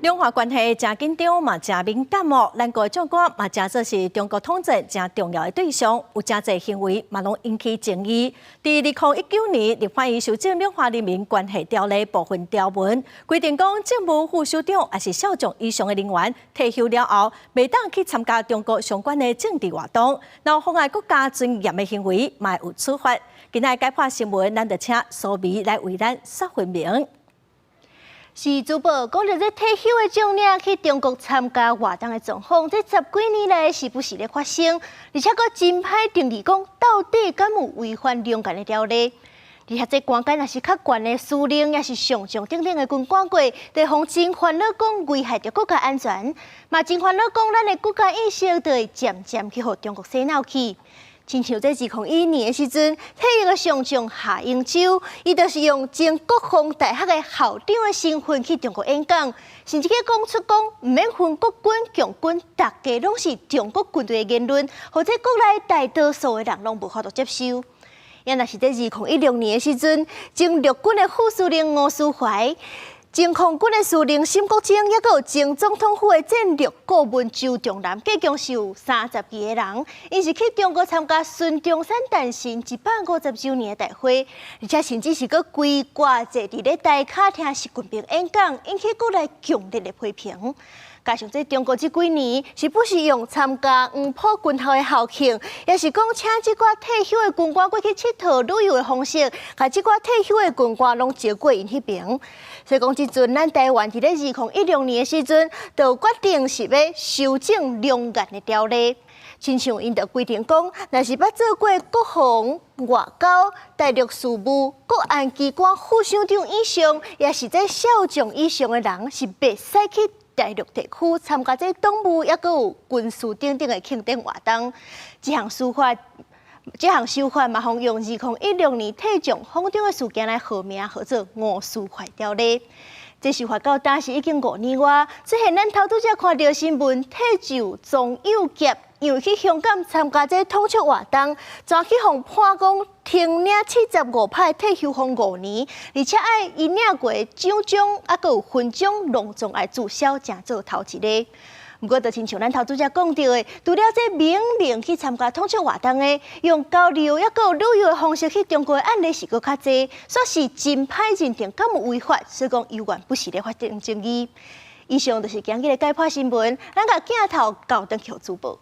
兩岸關係誠緊張嘛，誠敏感哦。咱國將軍嘛，誠做是中國統戰誠重要的對象，有誠濟行為嘛，攏引起爭議。佇2019年，立法院修正《兩岸人民關係條例》部分條文，規定講政務副首長抑是少將以上的人員退休了後，袂當去參加中國相關的政治活動，若妨礙國家尊嚴的行為，嘛會有處罰。今仔解破新聞，咱就請蘇眉來為咱說分明。是主播講著這退休的將領去中國參加活動的狀況，這十幾年來時不時咧發生，而且閣真歹定義講到底敢有違反兩岸的條例。而且這官階若是較懸的司令，抑是上將等等的軍官過，就予真煩惱講危害著國家安全，嘛真煩惱講咱的國家意識就會漸漸去予中國洗腦去。親像這2001年的時陣，退役的上將夏英洲，伊就是用前國防大學的校長的身份去中國演講，甚至去講出講毋免分國軍、共軍，大家攏是中國軍隊的言論，予這國內大多數的人攏無法度接受。也若是這2016年的時陣，前陸軍的副司令吳斯懷，前空軍的司令沈國楨，抑閣有前總統府的戰略顧問周仲南，計共是有32個人，𪜶是去中國參加孫中山誕辰150週年的大會，而且甚至是閣規掛坐佇咧台跤聽習近平演講，引起國內強烈的批評。加上這中國這幾年時不時用參加黃埔軍校的校慶，抑是講請這寡退休的軍官過去𨑨迌旅遊的方式，共這寡退休的軍官攏招過𪜶彼爿。所以講，這陣咱台灣佇咧2016年的時陣，就決定是欲修正兩岸的條例。親像𪜶就規定講，若是捌做過國防、外交、大陸事務、國安機關副省長以上，抑是這少將以上的人，是袂使去大陸地區參加這黨務，抑閣有軍事等等的慶典活動。這項修法嘛，予用2016年退將訪中的事件來號名，號做吳斯懷條例。這修法到今是已經5年外，出現咱頭拄才看著新聞，退將莊祐傑因為去香港參加這統促活動，怎去予判講停領75趴退休俸五年，而且愛伊領過獎章，抑閣有勳章，攏總愛註銷，成做頭一个。毋過，就親像咱頭拄才講著的，除了這明明去參加統促活動的，用交流抑閣有旅遊的方式去中國的案例是閣較濟，煞是真歹認定敢有違法，所以講猶原不時咧發生爭議。以上就是今日的解破新聞，咱共鏡頭交轉去予主播。